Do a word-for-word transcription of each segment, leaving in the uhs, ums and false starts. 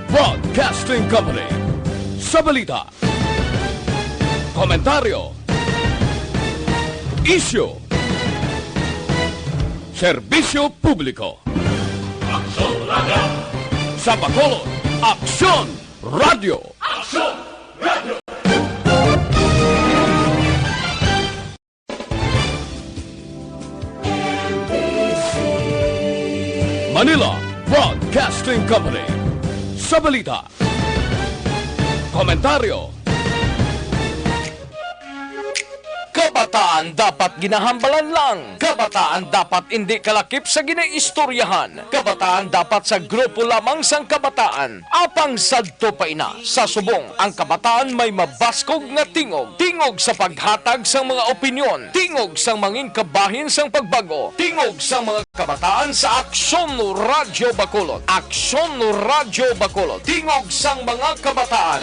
Broadcasting Company. Sa balita, komentaryo, isyu, serbisyo publiko. Aksyon Radio! Sa Bacolod, Aksyon Radio! Aksyon Radio! Manila Broadcasting Company. Sa balita, komentaryo. Kabataan dapat ginahambalan lang. Kabataan dapat indi kalakip sa ginaistoryahan. Kabataan dapat sa grupo lamang sang kabataan. Apang sadto pa ina, sa subong ang kabataan may mabaskog nga tingog. Tingog sa paghatag sang mga opinyon. Tingog sang mangin kabahin sang pagbag-o. Tingog sang mga kabataan sa Aksyon Radyo Bacolod. Aksyon Radyo Bacolod. Tingog sang mga kabataan.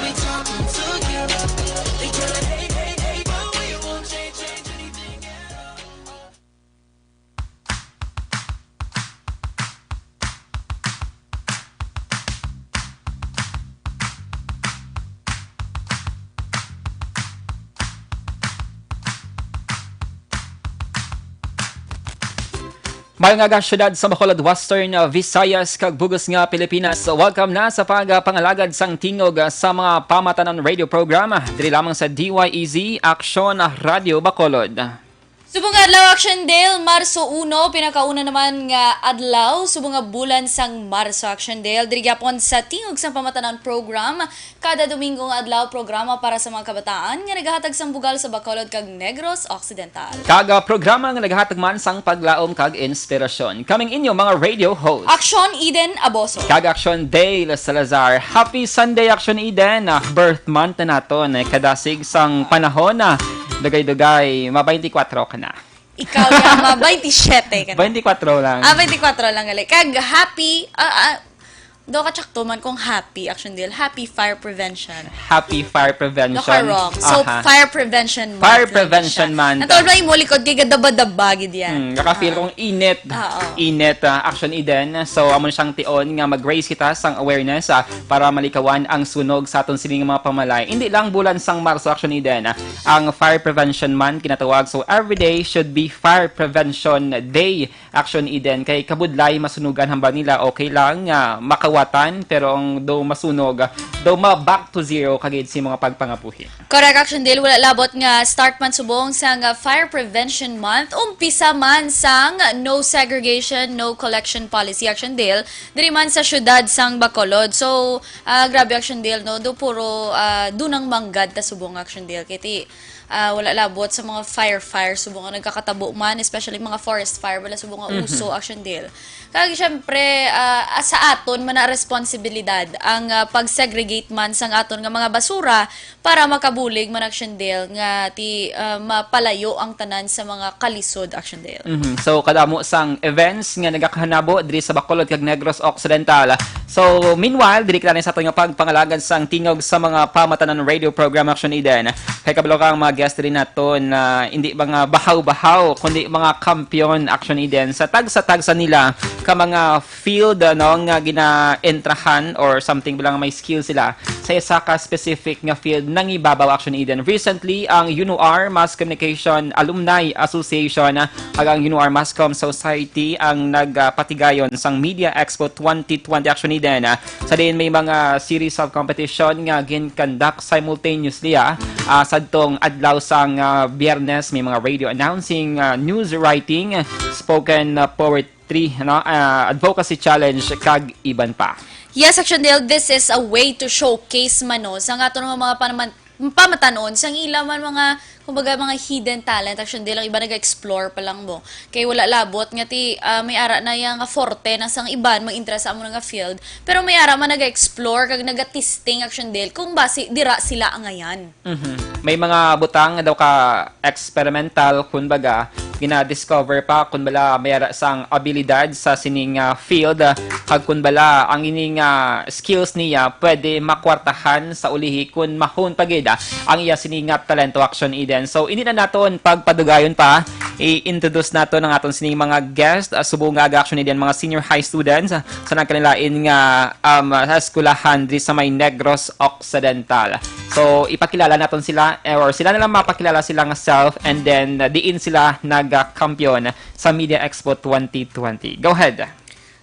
Maayong aga, syudad sa Bacolod, Western, uh, Visayas, kag bug-os nga Pilipinas. Welcome na sa pagpangalagad sang tingog, uh, sa mga pamatanon radio program, uh, diri lamang sa D Y E Z, Aksyon Radio Bacolod. Subong nga adlaw, Action Dale, Marso uno, pinakauna naman nga adlaw, subong nga bulan sang Marso, Action Dale. Diri gyapon sa Tingog sang Pamatanan program, kada Domingo nga adlaw, programa para sa mga kabataan nga nagahatag sang bugal sa Bacolod kag Negros Occidental. Kag, ah, programa nga nagahatag man sang paglaom kag inspirasyon. Kaming inyo mga radio host. Action Eden Aboso. Kag Action Dale Salazar. Happy Sunday, Action Eden. Ah, birth month na naton. Eh, kadasig sang panahon na. Dugay-dugay, ma twenty-four ka na. Ikaw, Yama, twenty-seven ka na. Twenty-four lang. Ah, twenty-four lang, gali. Kag happy, ah, ah, do ka tsakto man kung happy, Action Dale. Happy fire prevention. Happy fire prevention. Do ka wrong. So, aha, fire prevention month. Fire prevention month. Ang tawag lang yung likod kay gadaba-daba, gid yan. Hmm, nakafeel kong init. Oo. Init, ah, Action Eden. So, amo na siyang tion nga mag-raise kita sang awareness, ah, para malikawan ang sunog sa aton sining mga pamalay. Hindi lang bulan sang Marso, Action Eden, ah, ang Fire Prevention Month ginatawag. So, every day should be Fire Prevention Day, Action Eden. Kay kabudlay, masunugan hambal nila, okay lang nga makawatan, pero ang do masunog, do ma back to zero kagid si mga pagpangabuhi. Correct, Action Dale. Wala labot nga start man subong sang, ah, Fire Prevention Month, umpisa man sang no segregation, no collection policy, Action Dale, diri man sa siyudad sang Bacolod. So, ah, grabe, Action Dale, no? Do puro, ah, dunang manggad ta subong, Action Dale. Kay ti, ah, wala labot sa mga fire, fire subong nga nagkakatabo man, especially mga forest fire, wala subong nga Mhm. uso, Action Dale. Kag syempre, ah, sa aton man na responsibilidad ang, ah, pag-segregate man sang aton nga mga basura para makabulig man, Action Dale, nga ti, ah, mapalayo ang tanan sa mga kalisod, Action Dale. Mhm. So, kadamo sang events nga nagakahanabo diri sa Bacolod kag Negros Occidental. So, meanwhile, diri kita ni sa aton nga pagpangalagad sang tingog sa mga pamatanan radio program, Action Eden. Kay kabalo ka ang mga guest diri naton na hindi mga bahaw-bahaw, kundi mga kampiyon, Action Eden, sa tagsa-tagsa nila ka mga field, ano, nga ginaentrahan or something, bilang may skill sila sa isa ka specific nga field, nangibabaw, Action Eden. Recently, ang UNOR Mass Communication Alumni Association, ah, kag ang UNOR Mass Comm Society ang nagpatigayon sang Media Expo twenty twenty, Action Eden, ah, sa diin may mga series of competition nga gin-conduct simultaneously, ah, ah, sadtong adlaw sang, ah, Biyernes. May mga radio announcing, ah, news writing, spoken, ah, poetry, ano, ah, advocacy challenge, kag iban pa. Yes, Action Dale, this is a way to showcase man, no, sa aton nga mga panaman-, pamatanon, sang ila man mga, kumbaga, mga hidden talent, Action Dale, ang iba naga-explore pa lang mo. Kay wala labot nga ti, ah, may ara na yang forte na sang iban, mag-interest sa amo na nga field, pero may ara man naga-explore kag naga-testing, Action Dale, kung basi dira sila angayan. Mhm. May mga butang nga daw ka experimental, kumbaga, gina-discover pa kun bala may ara sang abilidad sa sining, ah, field, ah, kag kun bala ang ining, ah, skills niya pwede makwartahan sa ulihi kun mahon pa gid, ah, ang iya sini nga talento, Action Eden. So, hindi na naton pagpadugayon pa, i-introduce nato ang aton sining mga guest, ah, subong nga aga, Action Eden, mga senior high students, ah, sa nagkalain-lain nga, um, eskwelahan diri sa may Negros Occidental. So, ipakilala naton sila, eh, or sila na lang mapakilala sila nga self, and then, uh, diin sila nagkampiyon sa Media Expo twenty twenty. Go ahead.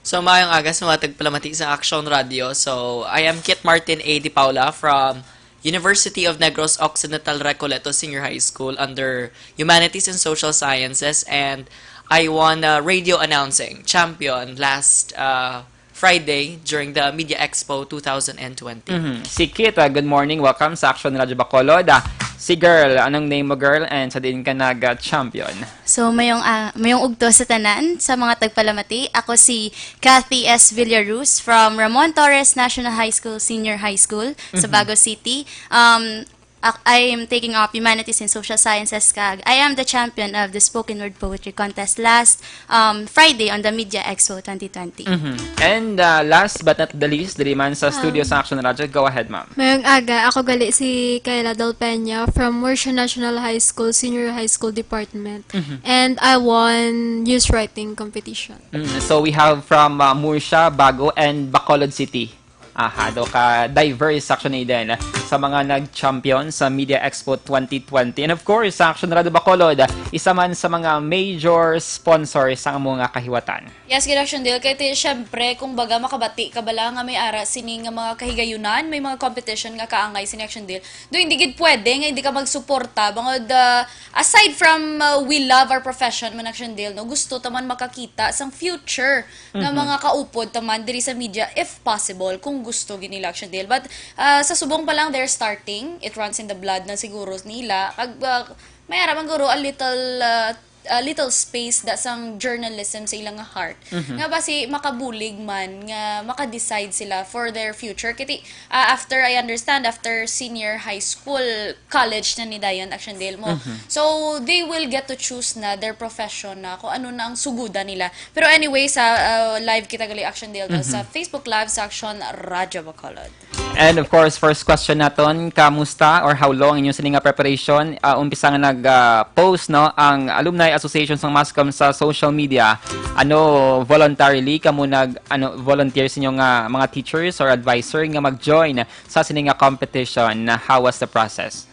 So, maayong aga sa mga tagpalamati sa Action Radio. So, I am Kit Martin A. De Paula from University of Negros Occidental Recoleto Senior High School under Humanities and Social Sciences, and I won a radio announcing champion last, uh, Friday during the Media Expo two thousand twenty. Mhm. Si Kit, ah, good morning. Welcome sa Action Radio Bacolod. Ah, si girl, anong name mo, girl? And sa diin ka nag-champion? So, mayong, ah, mayong ugto sa tanan, sa mga tagpalamati. Ako si Kathy S. Villaruz from Ramon Torres National High School, Senior High School, sa Mhm. Bago City. Um, ak-, I am taking up Humanities and Social Sciences, kag I am the champion of the Spoken Word Poetry Contest last, um, Friday on the Media Expo twenty twenty. Mhm. And, uh, last but not the least, diri man sa studio Um, sa Action Radio, go ahead, ma'am. Mayong aga, ako gali si Kayla Del Peña from Murcia National High School, Senior High School Department. Mhm. And I won news writing competition. Mm, so we have from, uh, Murcia, Bago, and Bacolod City. Aha, do ka diverse, Action Eden, sa mga nag-champion sa Media Expo twenty twenty. And of course, sa Action Radio Bacolod, isa man sa mga major sponsors sa among nga kahiwatan. Yes, gid, Action Dale. Kay ti, syempre, kung baga makabati ka bala nga may ara sini nga mga kahigayunan, may mga competition nga kaangay sini, Action Dale. Do, hindi gid pwede nga hindi ka magsuporta. Bangod, ah, aside from, ah, we love our profession man, Action Dale, no? Gusto ta man makakita sang future nga Mhm. mga kaupod ta man diri sa media, if possible, kung gusto gid nila, Action Dale. But, ah, sa subong pa lang, they're starting. It runs in the blood na siguro nila. Kag, ah, may ara man guro a little, ah, a little space da sang journalism sa ilang heart. Mhm. Nga basi makabulig man, nga maka-decide sila for their future. Kiti, ah, after, I understand, after senior high school, college na ni dayon, Action Dale, mo. Mhm. So, they will get to choose na their profession na kung ano na ang suguda nila. Pero anyway, sa, ah, live kita gali, Action Dale, Mhm. sa Facebook Live sa Action Radio Bacolod. And of course, first question naton, kamusta or how long inyo sini nga preparation? Ah, umpisa nga nag, ah, post, no, ang Alumni Association sang MASCOM sa social media. Ano, voluntarily kamo nag, ano, volunteer sa inyo nga mga teachers or advisor nga mag-join sa sini nga competition? How was the process?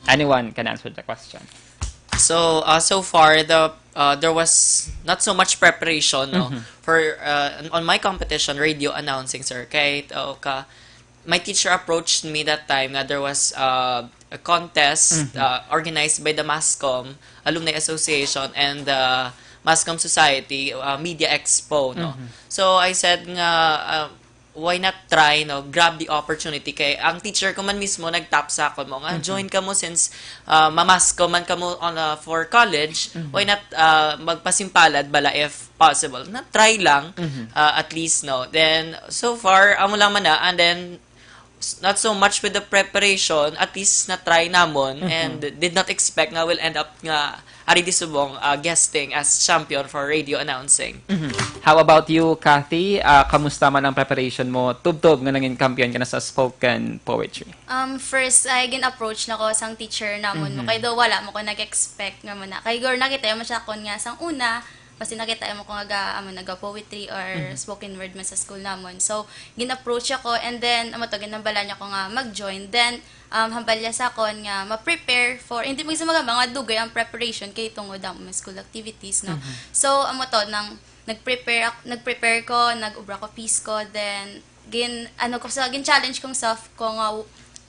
Anyone can answer the question. So, uh, so far, the, uh, there was not so much preparation, no, Mhm. for, uh, on, on my competition, radio announcing, sir. Kay, uh, ka, my teacher approached me that time nga there was, uh, a contest, Mhm. uh, organized by the MASCOM Alumni Association and the MASCOM Society, uh, Media Expo, no? Mhm. So, I said nga, uh, why not try, no? Grab the opportunity. Kay ang teacher ko man mismo nag-tap sa akon mo nga, Mhm. "Join ka mo since, uh, ma-MASCOM man ka mo on, uh, for college. Mhm. Why not, uh, magpasimpalad bala if possible? Na try lang, Mhm. uh, at least, no?" Then, so far, amo lang man na. And then, s-, not so much with the preparation, at least na-try namon Mhm. and did not expect nga will end up nga ari di subong, uh, guesting as champion for radio announcing. Mhm. How about you, Kathy? Uh, kamusta man ang preparation mo? Tubtob nga nangin kampiyon ka na sa spoken poetry. Um, first, ay gin-approach na ko sang teacher namon mo. Mhm. Kay daw wala mo ko nag-expect nga muna. Kay guro nakita mo siya kon nga sang una, basta nakita mo ko nga ga-, amo, naga-poetry or Mhm. spoken word man sa school namon. So, gin-approach ako, and then, amo to, ginhambalan niya ko nga mag-join. Then, um, hambal niya sa akon nga ma-prepare for, hindi mo sa mga, mga dugay ang preparation kay tungod ang mga school activities, no? Mhm. So, amo to, nang nag-prepare ak-, nag-prepare ko, nag-ubra ko piece ko, then, gin, ano ko sa, gin-challenge kong self ko nga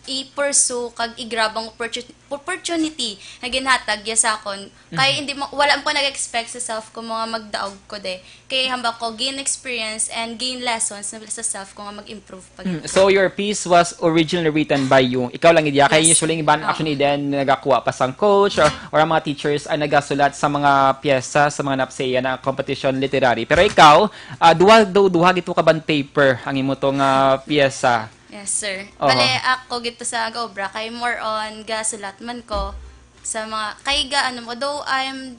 i-pursue kag i-grab ang opportu-, opportunity nga ginhatag ya sa akon. Kay Mhm. hindi mo, wala ko nag-expect sa self ko mga magdaog ko de. Kay hambal ko, gain experience and gain lessons na sa self ko nga mag-improve pa Mm, gid. So your piece was originally written by you. Ikaw lang gid ya. Kay Yes. usually ang iban Oo. actually then nagakuha pa sang coach or, or ang mga teachers ay nagasulat sa mga pyesa, sa mga napseya na competition literary. Pero ikaw, ah, duha, du-, duha gid to ka bond paper ang imo to nga pyesa. Yes, sir. Oho. Bale, ako gid to sa gaobra kay more on gasulat man ko sa mga, kay ga, ano mo, though I'm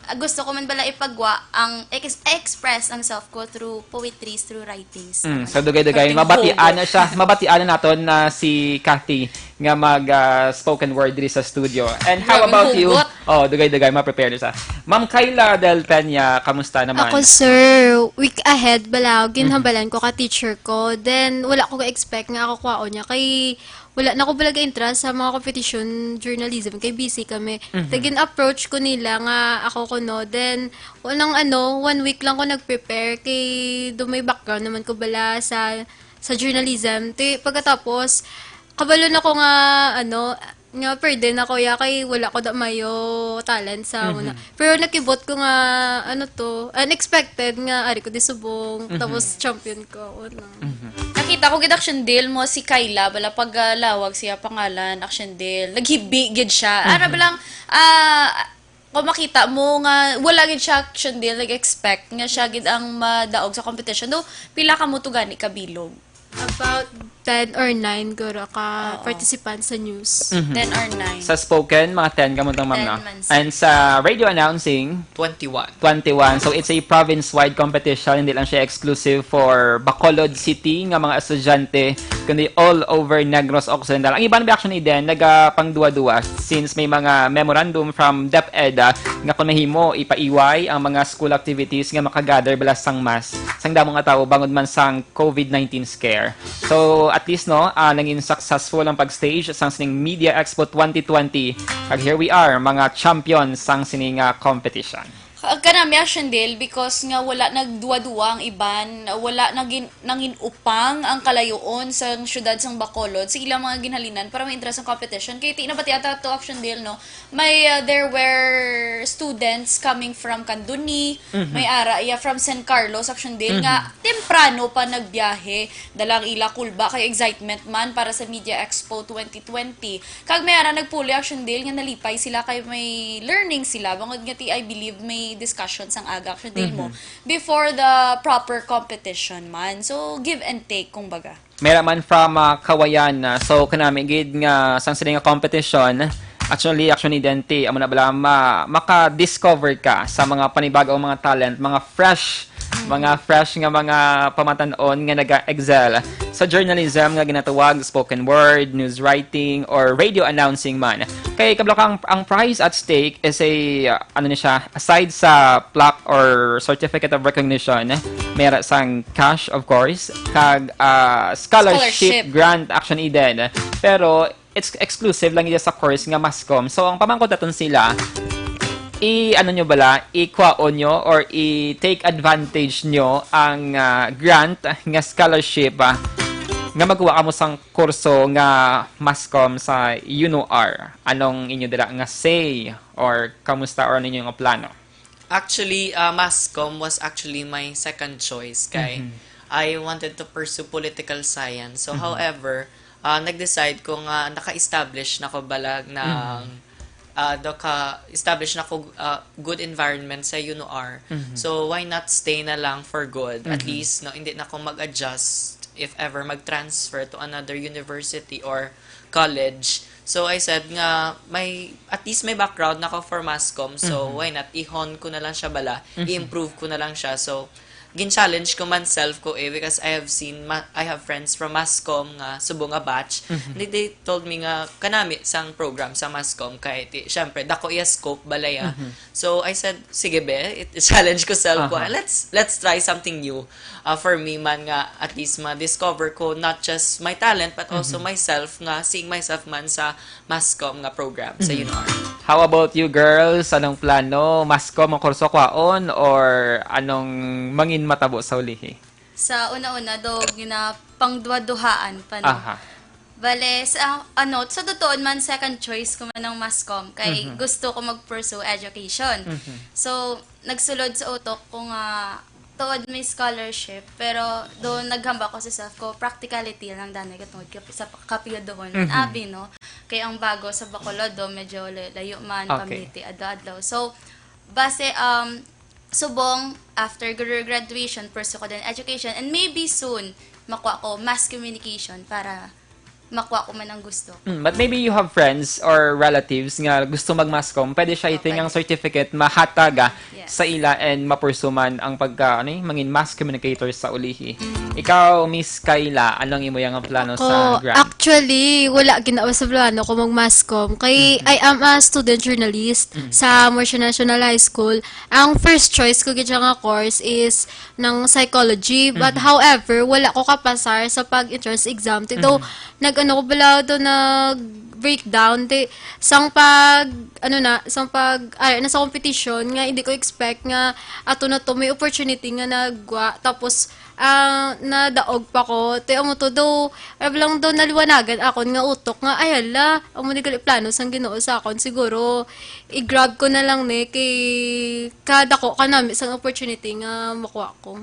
ah, gusto ko man bala ipagwa ang ex-, express ang self ko through poetries, through writings Mm, naman. so dugay-dugay, Perting mabatian hugot. na siya, mabatian na naton na si Cathy nga mag ah, spoken word diri sa studio. And how Grabe, about you? hugot. Oh, dugay-dugay, ma-prepare na siya. Ma'am Kyla Del Peña, kamusta naman? Ako, sir, week ahead, bala, ginhambalan ko ka teacher ko. Then, wala ko ga-expect nga ako kwaon niya. Kay, wala na ko bala ga-entrance sa mga competition journalism. Kay busy kami. Then, gin-approach ko nila nga ako ko, no. Then, unang ano, one week lang ko nag-prepare. Kay, do may background naman ko bala sa sa journalism. Ti, pagkatapos, kabalo na ko nga, ano, nga pwede na ko ya kay wala ko da mayo talent sa una. Pero nakibot ko nga, ano to, unexpected nga ari ko di subong, tapos champion ko. Una. Nakita ko gid, Action Dale, mo si Kyla, bala pag ah, lawag siya pangalan, Action Dale. Naghibi gid siya. Ano ba lang, ah, kung makita mo nga wala gid siya, Action Dale, nag-expect nga siya gid ang madaog sa competition. Do, pila ka mo to gani kabilog? About ten or nine guro ka Oo. participants sa news. Mhm. Ten or nine? Sa spoken, mga ten ka mo tang, ma'am, Ten no? man, sir. And sa radio announcing, Twenty-one. twenty-one. So, it's a province-wide competition. Hindi lang siya exclusive for Bacolod City nga mga estudyante, kundi all over Negros Occidental. Ang iban, actually, din, nagapangduwa-duwa since may mga memorandum from DepEd, ah, nga kung mahimo, ipaiway ang mga school activities nga makagather bala sang mass, sang damo nga tawo bangod man sang COVID nineteen scare. So, at least, no, ah, nangin successful ang pag-stage sang sining Media Expo twenty twenty. Kag here we are, mga champion sang sini nga competition. Ka- Kanami, Action Dale, because nga wala nagduwa-duwa ang iban, wala nagin, nangin upang ang kalayoon sa syudad sang Bacolod, sa ilang mga ginhalinan para ma-entrance ang competition. Kay ti nabati ata to, Action Dale, no? May, uh, there were students coming from Candoni, may ara iya from San Carlos, Action Dale, nga temprano pa nagbiyahe, dala ang ila kulba kay excitement man para sa Media Expo twenty twenty. Kag may ara nagpuli, Action Dale, nga nalipay sila kay may learning sila. Bangod nga ti, I believe, may discussion sang aga, Action Dale, mo before the proper competition man. So, give and take, kumbaga. Mera man from ah, Kawayan. Ah, so, kanami gid nga sang sini nga competition, actually, actually, Dente, amo na bala, ma maka-discover ka sa mga panibagong mga talent, mga fresh, mga fresh nga mga pamatan-on nga naga-excel sa journalism nga ginatawag spoken word, news writing, or radio announcing man. Kay kabalo ka, ang, ang prize at stake is a, ah, ano ni siya, aside sa plaque or certificate of recognition, mera sang cash, of course, kag ah, scholarship, Scholarship. Grant, actually, din. Pero it's exclusive lang iya sa course nga Masscom. So, ang pamangkot naton sila, i-ano nyo bala, ikwaon nyo or i-take advantage nyo ang ah, grant nga scholarship, ah, nga magkuha kamo sang kurso nga Masscom sa UNOR. Anong inyo dira nga say or kamusta or ano inyo nga plano? Actually, uh, Masscom was actually my second choice kay I wanted to pursue political science. So, however, uh, nag-decide ko nga naka-establish na ko bala ng uh, do ka establish na ko uh, good environment sa UNOR. So, why not stay na lang for good? At least, no, hindi na ko mag-adjust if ever mag-transfer to another university or college. So, I said nga, may, at least may background na ko for Masscom. So, why not? I-hone ko na lang siya bala. I-improve ko na lang siya. So, gin-challenge ko man self ko eh, because I have seen, ma- I have friends from Masscom nga subong nga batch. They, they told me nga kanami sang program sa Masscom kay, ti, syempre, dako iya scope balaya. So, I said, sige be, it, challenge ko self ko. Aha. Let's, let's try something new. Uh, for me man nga, at least ma-discover ko not just my talent, but also myself nga, seeing myself man sa Masscom nga program sa UNOR. How about you, girls? Anong plano? Masscom ang kurso kwaon or anong mangin matabo sa ulihi? Sa una-una, do, ginapangduha-duhaan pa, no? Aha. Bale, sa, ano, sa totoo man, second choice ko man ang Masscom kay gusto ko mag-pursue education. So, nagsulod sa utok ko nga tuod may scholarship, pero do naghamba ko sa self ko, practicality lang danay ko tungod kap- sa kapilduhon man abi, no? Kay ang bago sa Bacolod, do medyo la- layo man, Okay. pamiti, adlaw-adlaw. So, base, um, subong, after gra- graduation, pursue ko din education, and maybe soon, makuha ko mass communication para makuha ko man ang gusto. Mm, but maybe you have friends or relatives nga gusto mag-mass comm. Pwede siya, I think, Okay. ang certificate mahatag ah, Yes. sa ila and mapursuman ang pagka, ano, eh, mangin mass communicator sa ulihi. Ikaw, Miss Kayla, ano ang imo yang plano sa Ko, grant? Actually, wala ginawa sa plano ko mag-mass comm. Kay, I am a student journalist sa Murcia National High School. Ang first choice ko gid siya nga course is ng psychology. But however, wala ko kapasar sa pag-entrance exam. Though, nag-ano ko bala to, nag-breakdown. Ti, sang pag, ano na, sang pag, ay, na sa competition nga, hindi ko expect nga ato na to, may opportunity nga nagwa. Tapos, ah, nadaog pa ko. Ti, amo to daw, ay, lang daw naliwanagan akon nga utok nga, ay, hala, amo ni gali plano sang Ginoo sa akon. Siguro, i-grab ko na lang ni kay kadako ka nami sang opportunity nga makuha ko.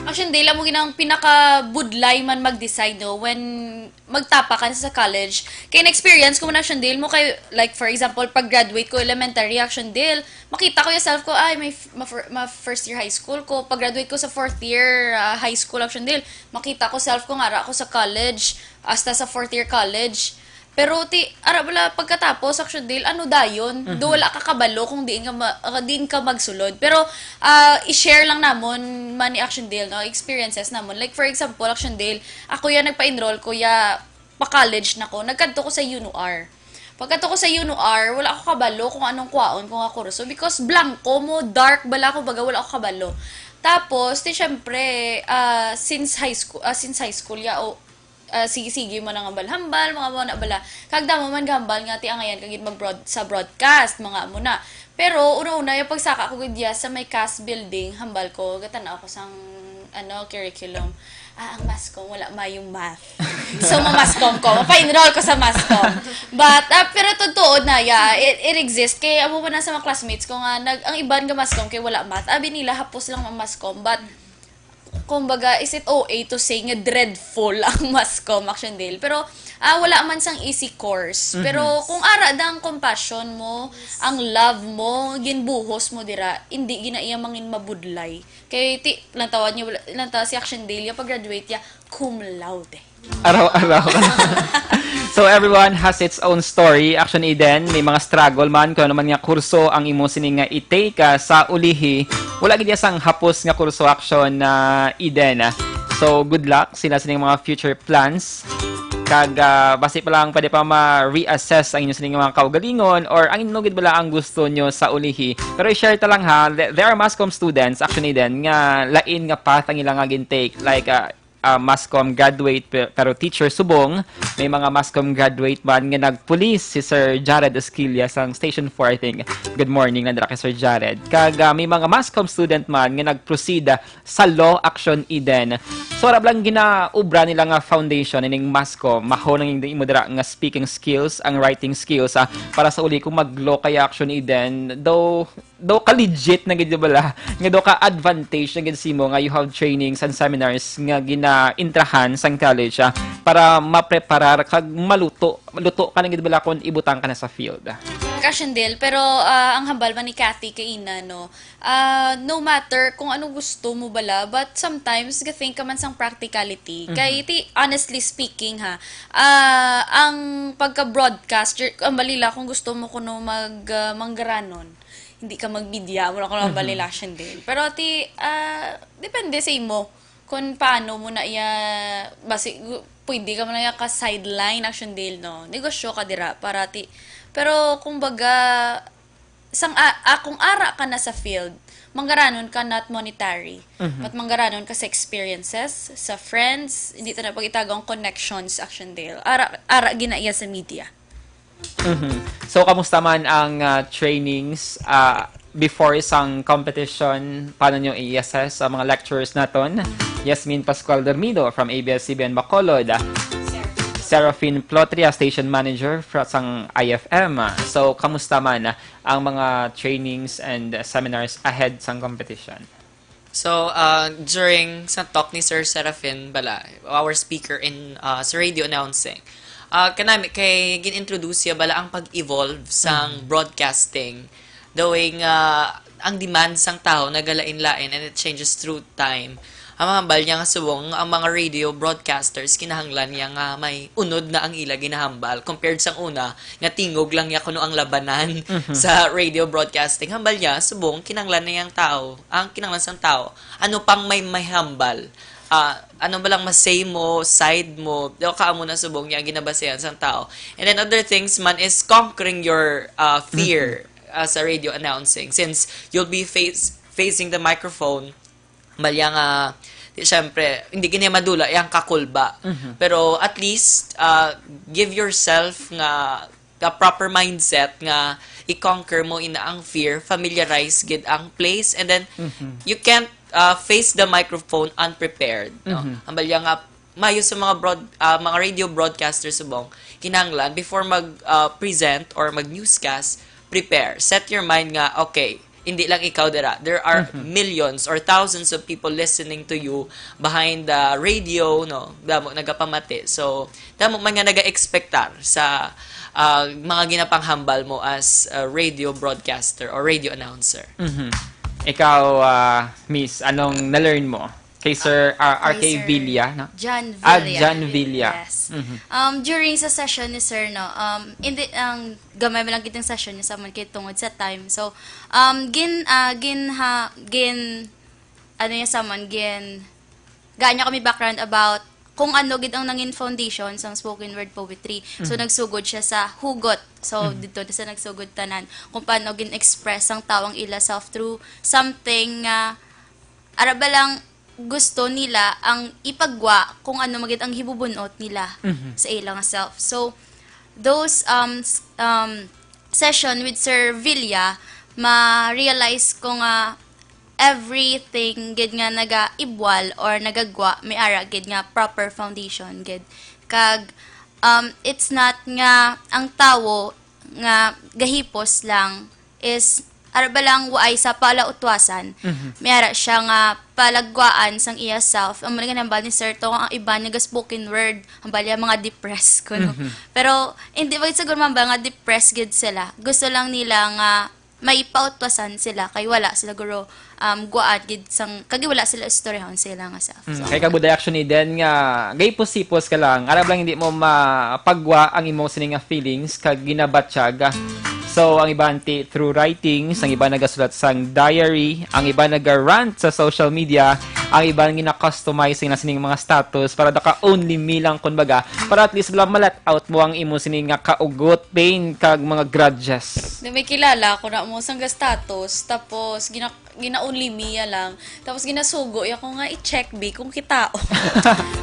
Actually, dili mo ginang pinakabudlay man mag-decide, no, when magtapa ka na sa college. Kay na-experience ko man, actually, dili mo kay, like, for example, pag-graduate ko elementary, actually, dili, makita ko yung self ko, ay, may, f- ma, fir- ma first year high school ko. Pag-graduate ko sa fourth year ah, high school, actually, dili, makita ko self ko nga ara ako sa college, hasta sa fourth year college. Pero ti, ara bala, pagkatapos, actually, dili, ano dayon? Do wala ka kabalo kung diin ka, ma- ah, diin ka magsulod. Pero, ah, i-share lang namon man ni Action Dale, no? Experiences namon. Like, for example, Action Dale, ako ya nagpa-enroll ko ya pa-college na ko. Nagkadto ko sa UNUR. Pagkadto ko sa UNUR, wala ako kabalo kung anong kwaon ko nga kurso because blanco mo, dark bala ko, baga wala ako kabalo. Tapos, ti syempre, ah, since high school, ah, since high school ya, o, ah, sige-sige mo na nga hambal-hambal, mga mo na bala. Kag damo man gambal nga ti angayan kagid mag broad sa broadcast, mga amo na. Pero una-una yung pagsaka ko gid ya sa may cast building, hambal ko, gatan-aw ko sang ano, curriculum. Ah, ang mass comm, wala mayong math. So, ma-mass comm ko. Mapa-enroll ko sa mass comm. But, ah, pero totoo na, yeah, it, it exists. Kay amo man na sa mga classmates ko nga, nag, ang iban nga mass comm kay wala math. Abi nila, hapos lang ang mass comm. But, kumbaga, is it O A to say nga dreadful ang mass comm, Action Dale? Pero, ah, wala man sang easy course. Pero kung ara dang compassion mo, ang love mo, ginbuhos mo dira, hindi gina iya mangin mabudlay. Kay ti, lang tawad niya, wala, lang tawad si Action Dale, ya pag-graduate ya, cum laude. Araw-araw. So everyone has its own story. Action Eden, may mga struggle man, kung ano man nga kurso ang imo sini nga i-take ah, sa ulihi. Wala gid ya sang hapos nga kurso, Action ah, Eden. So good luck sila sining mga future plans. Kag ah, basi pa lang pwede pa ma-reassess ang inyo sining mga kaugalingon or ang inyo gid bala ang gusto nyo sa ulihi. Pero i-share ta lang ha, there there are mass comm students, Action Eden, nga lain nga path ang ilang nga gin-take. Like, ah, ah, mass comm graduate pe- pero teacher subong, may mga mass comm graduate man nga nagpulis, si Sir Jared Esquilla sang Station four, I think. Good morning nandra kay Sir Jared. Kag ah, may mga mass comm student man nga nag-proceed ah, sa law, Action Eden. So, arab lang ginaubra nila nga foundation ining mass comm, maho nang imo dira nga speaking skills, ang writing skills ah, para sa uli kung mag-law kaya, Action Eden. Though, do ka legit na gid bala, nga do ka advantage na gid simo nga you have trainings and seminars nga ginaintrahan sang college ah, para mapreparar kag maluto, luto ka na gid bala kung ibutang ka na sa field. Kashandel, pero ah, ang hambal man ni Kathy kaina, no, ah, no matter kung ano gusto mo bala, but sometimes ga-think ka man sang practicality. Kay ti, honestly speaking ha, ah, ang pagka-broadcaster, ang balila kung gusto mo kuno mag ah, manggaranon, hindi ka mag-media, wala ko lang balilasyon din. Pero ti, ah, depende sa imo kung paano mo na iya, basi, gu- pwede ka man na iya ka-sideline, Action Dale, no? Negosyo ka dira, para ti, pero kung baga, sang a, a- kung ara ka na sa field, manggaranon ka, not monetary, but manggaranon ka sa experiences, sa friends, hindi ta na pag-itago ang connections, Action Dale. Ara, ara gina iya sa media. Mhm. So, kamusta man ang ah, trainings ah, before isang competition? Paano nyo i-assess ang mga lecturers naton? Yasmin Pascual Dormido from A B S C B N Bacolod, ah, Serafin Plotria, station manager fra sang I F M. Ah, so, kamusta man ah, ang mga trainings and ah, seminars ahead sang competition? So, uh, during sa talk ni Sir Serafin bala, our speaker in uh, sa radio announcing, uh, kanami kay gin-introduce siya bala ang pag-evolve sang broadcasting. The way nga ang demand sang tao nagalain-lain and it changes through time. Ang hambal niya nga subong, ang mga radio broadcasters, kinahanglan niya nga may unod na ang ila ginahambal, compared sang una, nga tingog lang niya kuno ang labanan Mhm. sa radio broadcasting. Hambal niya, subong, kinahanglan na yang tao, ang kinahanglan sang tao, ano pang may mahambal? Ah, ano ba lang masay mo, side mo, daw ka amo na subong niya ang ginabasehan sang tao. And then other things man is conquering your, ah, fear Mhm. as a radio announcing. Since you'll be face, facing the microphone, Malya nga, di, syempre, hindi gini madula yang kakulba. Mhm. Pero at least, ah, give yourself nga the proper mindset nga i-conquer mo ina ang fear, familiarize gid ang place, and then Mhm. you can't, ah, face the microphone unprepared, no? Mhm. Ang malya nga, mayo sa mga broad-, ah, mga radio broadcaster subong, kinahanglan before mag, ah, present or mag newscast, prepare. Set your mind nga, okay, hindi lang ikaw dira. There are Mhm. millions or thousands of people listening to you behind the radio, no? Damo nagapamati. So, damo man nga nagaekspektar sa, ah, mga ginapanghambal mo as a radio broadcaster or radio announcer. Mhm. Ikaw, ah, Miss, anong na-learn mo kay Sir, ah, Kay R K Sir Villa, no? John Ah, Villa. John Villa. Yes. Mhm. Um, during sa session ni Sir, no, um, hindi, ang gamay man lang gid ang session niya sa amon kay tungod sa time. So, um, gin, ah, gin, ha, gin, ano niya sa amon, gin, gaan niya kami background about kung ano gid ang nangin foundation sang spoken word poetry. So, Mhm. nagsugod siya sa hugot. So, Mhm. dito na sa nagsugod tanan kung paano gin-express ang tao ang ila self through something nga ara ba lang gusto nila ang ipagwa kung ano magid ang hibubunot nila Mhm. sa ilang self. So, those, um, s-, um, session with Sir Villa, ma-realize ko nga everything gid nga nagaibwal or nagagwa, may ara gid nga proper foundation gid. Kag, um, it's not nga ang tawo nga gahipos lang is, ara ba lang, waay sa palautwasan. Mhm. May ara siya nga palagwaan sang iya self. Amo na nga nahambal ni Sir to, ang iban nga spoken word, hambal niya mga depressed kuno. Mhm. Pero hindi ba siguro mambal nga depressed gid sila? Gusto lang nila nga may pautwasan sila kay wala sila guro, um, guwaan gid sang, kag wala sila istoryahon sa ila nga self. Mm, So, kay kabuday actually din nga gay pusipos ka lang, arab lang hindi mo mapagwa ang imong sini nga feelings kag ginabatyaga. So, ang iban ti through writings, ang iban nagasulat sang diary, ang iban naga-rant sa social media, ang iban gina-customize sila sining mga status para naka only me lang, kumbaga, para at least wala ma-let out mo ang imo sini nga kaugot, pain, kag mga grudges. Di may kilala ako na mo sang status, tapos gina-, gina-only me ya lang. Tapos ginasugo ya ko nga i-check, be, kung kita.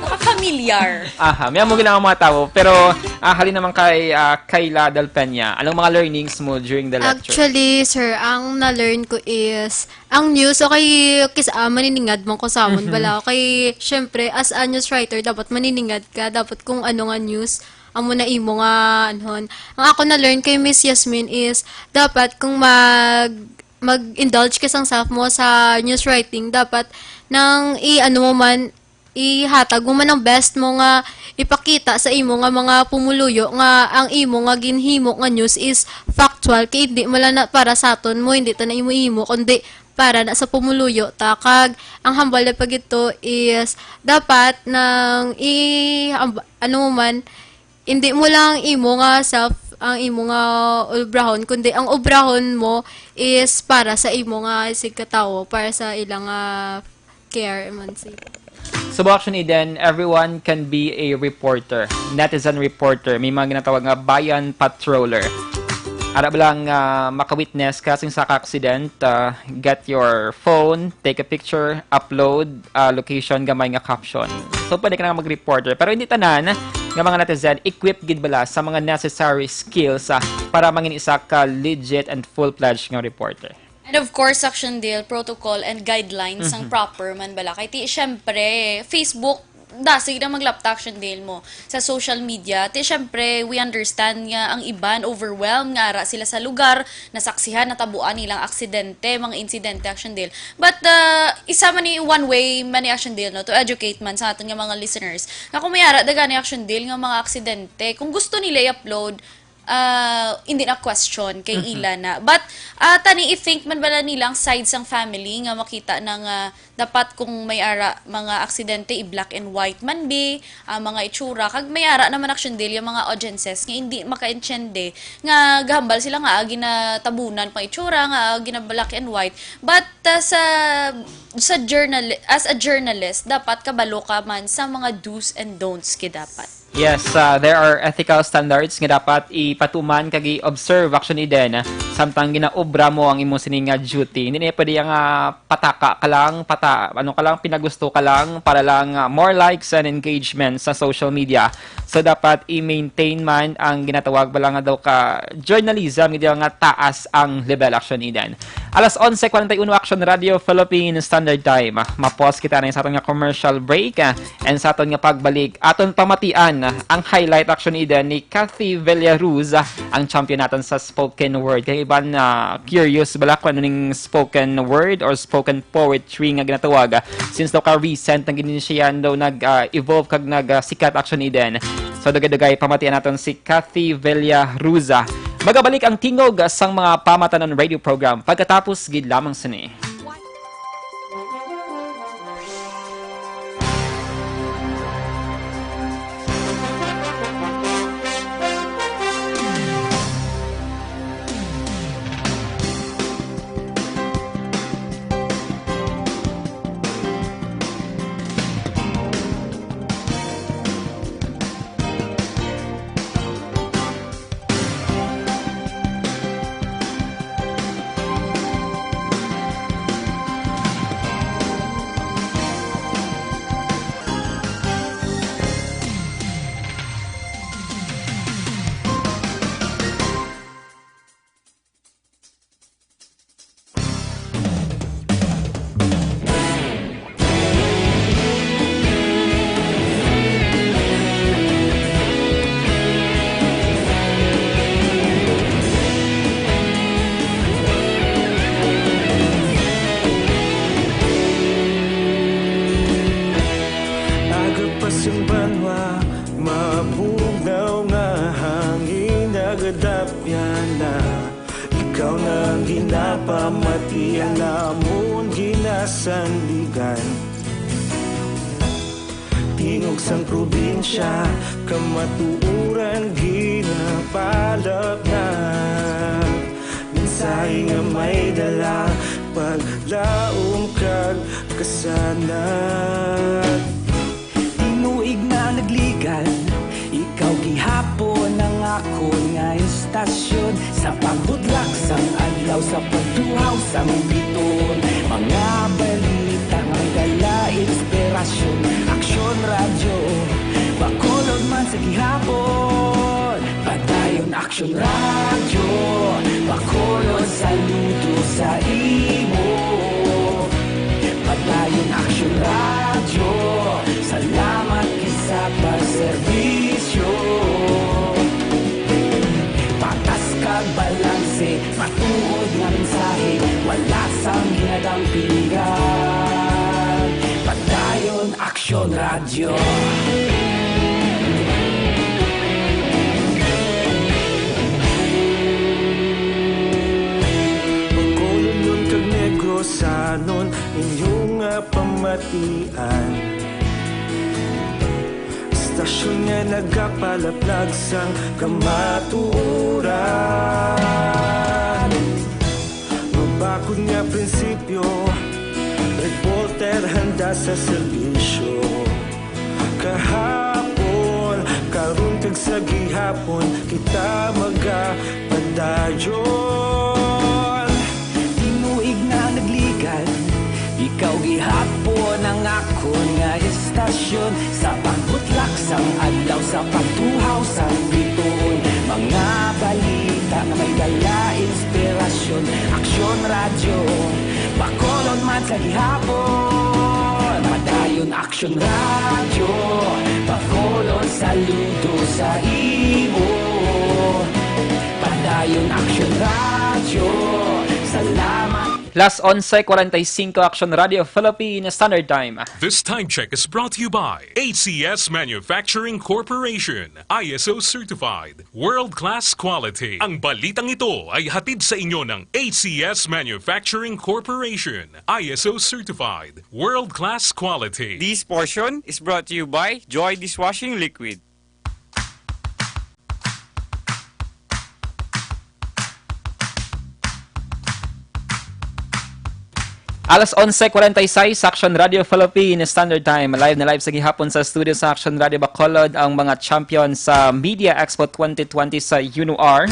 Nakafamiliar. Aha, may amo gid ang mga tawo. Pero, ah, halin naman kay, ah, Kayla Del Peña. Anong mga learnings mo during the lecture? Actually, sir, ang na-learn ko is, ang news, okay, kis-, ah, maniningad man ko sa amon, Mhm. bala. Okay, syempre, as a news writer, dapat maniningad ka. Dapat kung ano nga news, amo na imo nga, anhon. Ang ako na-learn kay Miss Yasmin is, dapat kung mag-, mag-indulge ka sang self mo sa news writing, dapat nang i-, ano mo man, ihatag mo man ang best mo nga ipakita sa imo nga mga pumuluyo nga ang imo nga ginhimo nga news is factual, kay hindi mo lang na para sa aton mo, hindi ta na imo-imo, kundi para na sa pumuluyo ta. Kag ang hambal na pag ito is dapat nang i-, amb-, ano mo man, hindi mo lang imo nga self ang imo nga obrahon, kundi ang obrahon mo is para sa imo nga sigkatawo, para sa ilang, ah, care man si. So, actually, then, everyone can be a reporter, netizen reporter. May mga ginatawag nga bayan patroller. Ara ba lang, ah, maka-witness ka sing sa ka-accident, ah, get your phone, take a picture, upload, ah, location, gamay nga caption. So, pwede ka na mag-reporter. Pero hindi tanan nga mga netizen equipped gid bala sa mga necessary skills, ah, para mangin isa ka legit and full-fledged nga reporter. And of course, Action Deal, protocol and guidelines ang Mhm. proper man bala. Kay ti, syempre, Facebook, dasig na maglapta, Action Deal, mo sa social media. Ti, syempre, we understand nga ang iban overwhelmed nga ara sila sa lugar, nasaksihan, natabuan nilang aksidente, mga insidente, Action Deal. But, uh, isa man ni one way man ni Action Deal, no, to educate man sa aton nga mga listeners. Nga kung may ara daga ni Action Deal nga mga aksidente, kung gusto nila i-upload, ah, hindi na question kay Mhm. ila na. But, ah, tani, i-think man bala nila ang side sang family nga makita na nga dapat kung may ara mga aksidente, i-black and white man bi, ah, mga itsura. Kag may ara naman, Action Delia, mga audiences nga hindi makaintindi nga gahambal sila nga, ah, ginatabunan pang itsura, nga, ah, gina-black and white. But, ah, sa, sa journal-, as a journalist, dapat kabalo ka man sa mga do's and don'ts gid dapat. Yes, ah, there are ethical standards nga dapat ipatuman kag i-observe, Action Eden, samtang ginaobra mo ang imo sini nga duty. Hindi na pwede nga pataka ka lang, pata-, ano ka lang, pinagusto ka lang para lang, ah, more likes and engagement sa social media. So, dapat i-maintain man ang ginatawag bala nga daw ka journalism, nga daw nga taas ang level, Action Eden. Alas onse kwarenta y uno, Action Radio Philippine Standard Time. Mapos kita na sa aton nga commercial break, ah, and sa aton nga pagbalik, aton pamatian ang highlight, Action Eden, ni Cathy Villaruz, ah, ang champion naton sa spoken word. Kay iban, ah, curious bala kung ano ning spoken word or spoken poetry nga ginatawag, ah, since daw ka recent ang gini siya daw nag, ah, evolve kag nag, ah, sikat, Action Eden. So, dugay-dugay, pamatian naton si Cathy Villaruz. Magabalik ang tingog sang mga pamatanon radio program pagkatapos gid lamang sini. Aga pa sing banwa, mabugnaw nga hangin nagadapyan na. Ikaw na ang ginapamatian namon ginasandigan. Tingog sang probinsya, kamatuoran ginapalapnag. Mensahe nga may dala, paglaom kag kasanag. Tinuig na nagligal, ikaw gihapon ang akon nga istasyon. Sa pagbudlak sang adlaw, sa pagtuhaw sang bituon, mga balita nga may dala inspirasyon. Aksyon Radyo, Bacolod man sa gihapon. Padayon Aksyon Radyo, Bacolod, saludo sa imo. Padayon Aksyon Radyo, salamat gid sa pagserbisyo. Patas kag balanse, matuod nga mensahe, wala sang ginadampingan. Padayon Aksyon Radyo. Bacolodnon kag Negrosanon, inyo nga pamatian. Istasyon nga nagapalaplag sang kamatuoran. Mabakod nga prinsipyo, reporter handa sa serbisyo. Kahapon, karon kag sa gihapon, kita magapadayon. Tinuig na nagligal, ikaw gihapon ang akon nga istasyon. Sa pagbutlak sang adlaw, sa pagtuhaw sang bituon, mga balita nga may dala inspirasyon. Aksyon Radyo, Bacolod man sa gihapon. Padayon Aksyon Radyo, Bacolod, saludo sa imo. Padayon Aksyon Radyo, salamat. Las onse cuarenta y cinco, Action Radio Philippine Standard Time. This time check is brought to you by A C S Manufacturing Corporation, I S O certified, world-class quality. Ang balitang ito ay hatid sa inyo ng A C S Manufacturing Corporation, I S O certified, world-class quality. This portion is brought to you by Joy Dishwashing Liquid. Alas onse cuarenta y seis, Action Radio Philippine Standard Time. Live na live sa gihapon sa studio sa Action Radio Bacolod ang mga champion sa Media Expo twenty twenty sa UNOR.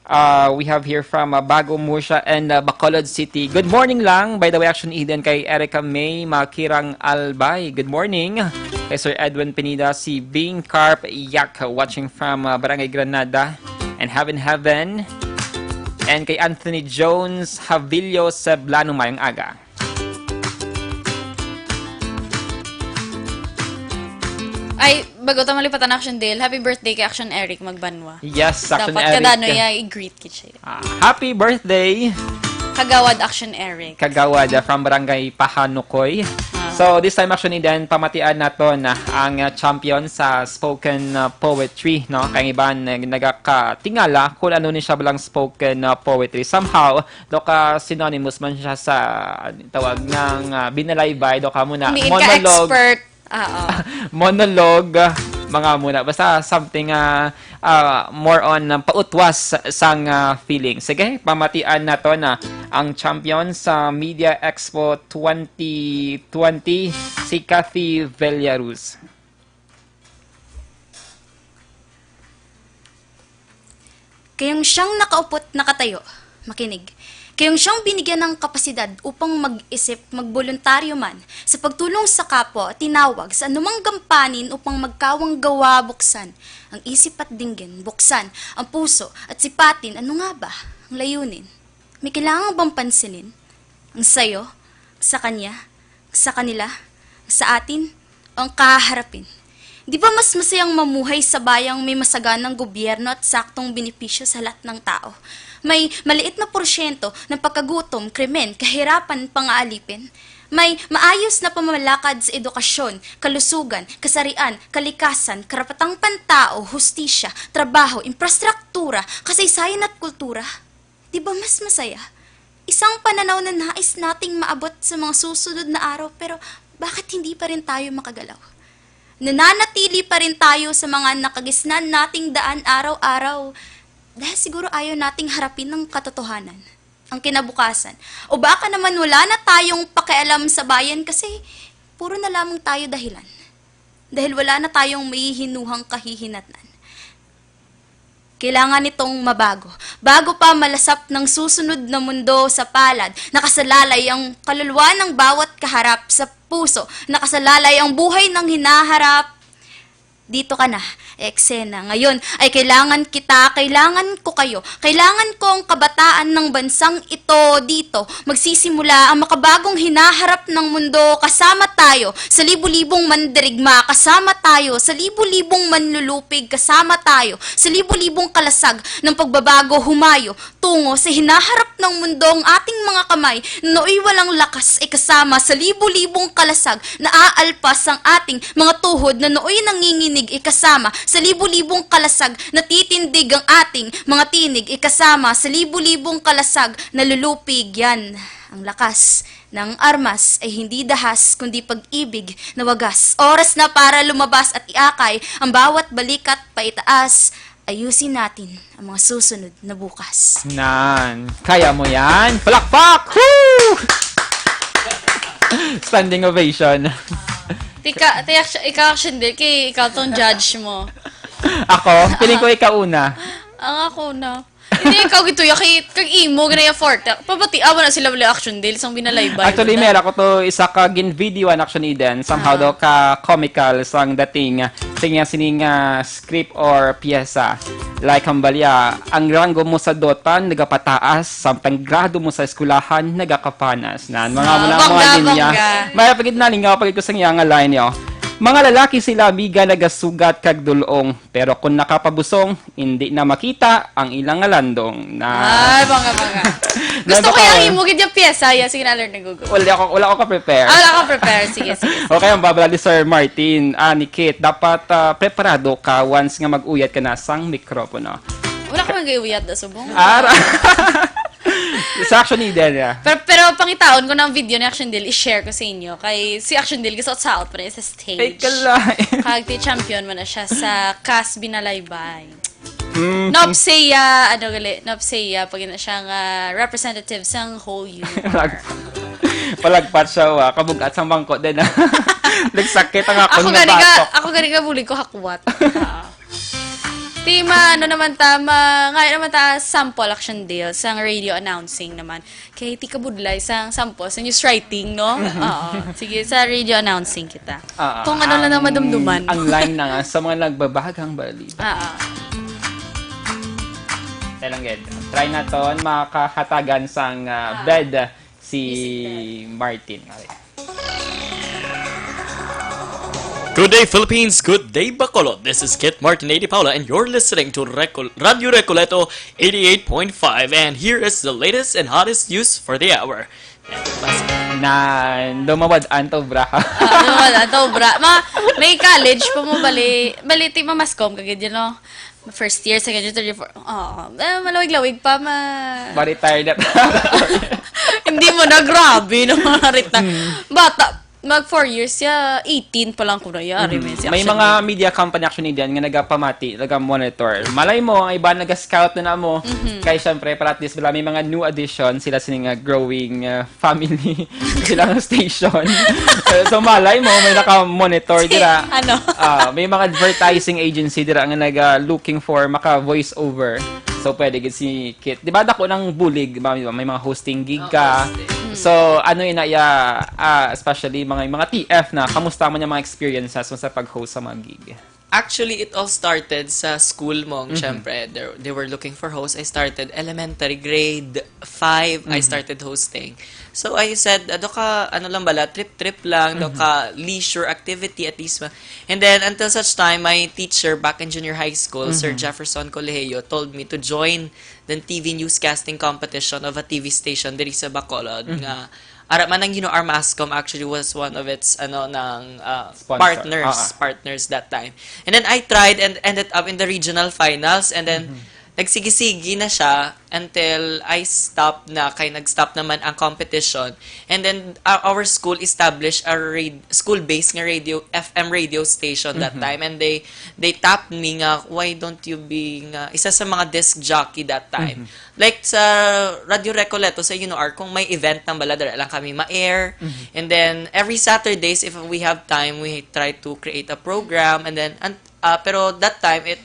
Uh, we have here from uh, Bago Murcia and uh, Bacolod City. Good morning lang. By the way, Action Eden, kay Erica May Makirang Albay. Good morning. Kay Sir Edwin Pineda, si Bing Carp Yak, watching from uh, Barangay Granada and Heaven Heaven. And kay Anthony Jones Havillo Seblano, mayong aga. Ay, bago ta malipatan, Action Dale, happy birthday kay Action Eric Magbanwa. Yes, Action Dapat Eric. Kadano ya i-greet kita. Ah, happy birthday! Kagawad Action Eric. Kagawad, ah, from Barangay Pahanukoy. Ah. So, this time, Action Eden, pamatian naton, ah, ang, ah, champion sa spoken, ah, poetry, no? Kay ang iban, eh, nagakatingala kung ano ni siya balang spoken, ah, poetry. Somehow, do ka synonymous man siya sa, ah, tawag ng, ah, binalaybay, do ka muna, Hindi ka monologue. Expert. Ah, oo. Monologue, ah, mga muna. Basta something, ah, ah, more on, ah, pautwas sang, ah, feeling. Sige, pamatian naton ang champion sa Media Expo twenty twenty, si Cathy Villaruz. Kayong siyang nakaupot, nakatayo, makinig. Kayong siyang binigyan ng kapasidad upang mag-isip, magboluntaryo man, sa pagtulong sa kapwa, tinawag sa anumang gampanin upang magkawang gawa, buksan ang isip at dinggin, buksan ang puso at sipatin, ano nga ba ang layunin? May kailangan bang pansinin? Ang sayo, sa kanya, sa kanila, sa atin, o ang kaharapin? Di ba mas masayang mamuhay sa bayang may masaganang gobyerno at saktong benepisyo sa lahat ng tao? May maliit na porsyento ng pagkagutom, krimen, kahirapan, pangaalipin? May maayos na pamamalakad sa edukasyon, kalusugan, kasarian, kalikasan, karapatang pantao, hustisya, trabaho, infrastruktura, kasaysayan at kultura? Di ba mas masaya? Isang pananaw na nais nating maabot sa mga susunod na araw, pero bakit hindi pa rin tayo makagalaw? Nananatili pa rin tayo sa mga nakagisnan nating daan araw-araw dahil siguro ayaw nating harapin ang katotohanan, ang kinabukasan. O baka naman wala na tayong pakialam sa bayan kasi puro na lamang tayo dahilan. Dahil wala na tayong mahihinuhang kahihinatnan. Kailangan nitong mabago. Bago pa malasap ng susunod na mundo sa palad, nakasalalay ang kaluluwa ng bawat kaharap sa puso, nakasalalay ang buhay ng hinaharap. Dito ka na, eksena. Ngayon ay kailangan kita, kailangan ko kayo, kailangan ko ang kabataan ng bansang ito dito. Magsisimula ang makabagong hinaharap ng mundo kasama tayo sa libu-libong mandirigma, kasama tayo sa libu-libong manlulupig, kasama tayo sa libu-libong kalasag ng pagbabago. Humayo tungo sa hinaharap ng mundo ang ating mga kamay na nooy walang lakas, ay kasama sa libu-libong kalasag na aalpas ang ating mga tuhod na nooy nanginginig, ay kasama sa libu-libong kalasag na titindig ang ating mga tinig, ay kasama sa libu-libong kalasag na lulupig. Yan ang lakas ng armas, ay hindi dahas, kundi pag-ibig na wagas. Oras na para lumabas at iakay ang bawat balikat paitaas. Ayusin natin ang mga susunod na bukas. Nan, kaya mo yan. Palakpak! Woo! Standing ovation. Tika, ti action, ikaw action din. Kay ikaw tong judge mo. Ako? Feeling ko ikaw una. Ang ako na. Hindi, ikaw gito, ya, kay, kag imo, ganaya forte. Pabati, awa na sila wala action deal, sang binalaybay. Actually, meron ko to isa ka gin-video an action, Eden. Somehow Ah. daw ka comical sang dating, ah, sa nga sining, ah, script or piyesa. Like, hambalya, ang ranggo mo sa Dota, nagapataas, samtang grado mo sa eskwelahan, nagakapanas. Nan, mga Ah, muna, mga bongga, linya. Bongga. May pagid na, lingaw, pagid ko sa nga nga line, yo. Mga lalaki sila, amiga, nagasugat kag dulong, pero kung nakapabusong, hindi na makita ang ilang nga landong. Na Ay, banga, banga. Gusto ko yung imo gid yung pyesa. Yeah, sige na, learn na Google. Wala ako, wala ako ka-prepare. Ah, wala ka prepare. Sige, sige. Okay, ang babala ni Sir Martin, ah, ni Kit, dapat ah, preparado ka once nga mag-uyat ka na sang mikropono. Wala ko mag-uyat na subong. Ara. Sa action ni Delia. Pero, pero pangitaon ko ng video ni Action Deal, i-share ko sa inyo. Kay si Action Deal, gusto ko sa out pa rin sa stage. Ay, kalay. Kag ti champion mo na siya sa Kas Binalaybay. Mm. Nopseya, ano gali, Nopseya, pag na siya nga representative sang whole universe. Palag- Palagpat siya, wa. Kabugat sang bangko din, ah. Nagsakit ang ako Ako nga gani ka, batok. Ako gani ka bulig ko hakwat. Ah. Ti ma, ano naman ta, ma, nga naman ta sample Action Deal sang radio announcing naman. Kay ti kabudlay sang sample sa news writing, no? Oo. Sige, sa radio announcing kita. Ah, Kung ano lang ang madumduman. Ang line na nga sa mga nagbabagang balita. Oo. Talang gid. Try naton makahatagan sang ah, bed si Martin. Okay. Good day, Philippines. Good day, Bacolod. This is Kit Martin A D Paula, and you're listening to Recol- Radio Recoleto eighty-eight point five, and here is the latest and hottest news for the hour. Na dumawad anto bra. Ano wala to, bra? Ma, may college pa mo, bali, bali, ti mamaskom ka gid, you know? First year, second year, third year, fourth. Oo. Eh, malawig-lawig pa, ma... Ma-retire na. Hindi mo na, grabe, no? Retire. Bata, mag four years siya, eighteen pa lang ko na yari, man, si May Action mga Deal. Media company actually diyan nga nagapamati, naga-monitor. Malay mo, ang iba naga-scout na namo. Kay syempre, para at least, wala, may mga new addition sila sini nga growing uh, family, sila nga station. So, malay mo, may naka-monitor dira. Ano? Ah, may mga advertising agency dira nga naga-looking for maka-voice over. So, pwede gid si Kit. Di ba, dako ng bulig, ba, may mga hosting gig ka. So, ano yun na, yeah, ah, especially mga, mga T F na, kamusta man yung mga experiences mo sa pag-host sa mga gig? Actually, it all started sa school mo. Siyempre, they, they were looking for hosts. I started elementary, grade five, I started hosting. So, I said, "Ado ka, ano lang bala, trip-trip lang, do ka leisure activity at least." Ma-" And then, until such time, my teacher back in junior high school, Sir Jefferson Colegio, told me to join the T V newscasting competition of a T V station diri sa Bacolod nga ara man ang, you know, our Mascom actually was one of its, ano, ng uh, Sponsor. partners, Ah, ah. partners that time. And then I tried and ended up in the regional finals, and then nagsigi-sigi na siya until I stopped na, kay nag-stop naman ang competition. And then uh, our school established a rad- school-based nga radio, F M radio station that time, and they they tapped me nga, "Why don't you be nga isa sa mga disc jockey that time?" Like sa Radio Recoleto sa U N R, kung may event ng bala, dala lang kami ma-air. And then every Saturdays, if we have time, we try to create a program. And then, an- ah, pero that time, it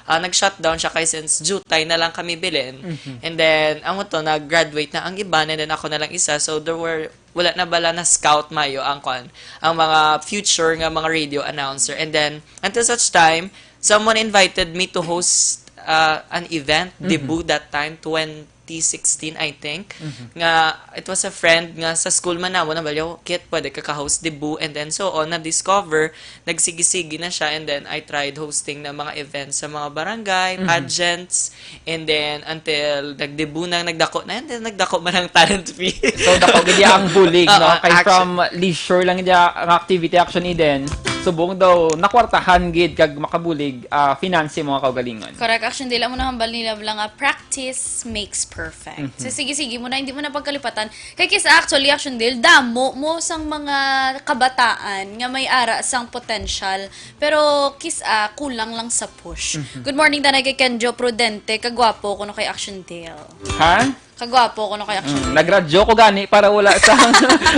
ah, nag-shutdown siya kay since jutay na lang kami bilin. And then, ang to, nag-graduate na ang iban, and then ako na lang isa. So, there were, wala na bala na scout mayo ang kwan, ang mga future nga mga radio announcer. And then, until such time, someone invited me to host uh, an event, debut that time, twenty sixteen, I think, nga it was a friend nga sa school man namo na baliw, "Kit, pwede ka ka-host debut," and then so on, na-discover, nagsigi-sigi na siya, and then I tried hosting na mga events sa mga barangay, pageants, and then until nag-debut na, nagdako na, and then nagdako man ang talent fee. So, dako gid ang bulig, no? Oo, Kay action. From leisure lang gid ang activity, action eden, subong daw nakwartahan gid kag makabulig, ah, finance mo nga kaugalingon. Correct, Action Deal. Amo na hambal nila lang nga practice makes perfect. So, sige, sige mo na, hindi mo na pagkalipatan. Kay kis-a, actually, Action Deal, damo mo sang mga kabataan nga may ara sang potential, pero kis-a, kulang lang sa push. Good morning, tanay, kay Kenjo Prudente. Kagwapo kuno kay Action Deal. Ha? Kagwapo kuno kay Action Mm, Deal. nagradyo ko gani para wala sa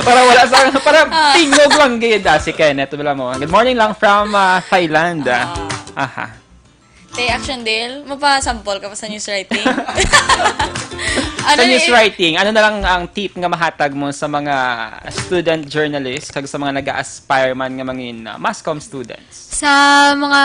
para wala sa para tingog lang gid, ah, si Kenneth, wala mo. Good morning lang from ah, Thailand. Ah. Aha. Te, Action Deal, mapasample ka pa sa news writing? Sa news writing, ano na lang ang tip nga mahatag mo sa mga student journalist kag sa mga nag-aspire man nga mangin ah, mass comm students? Sa mga,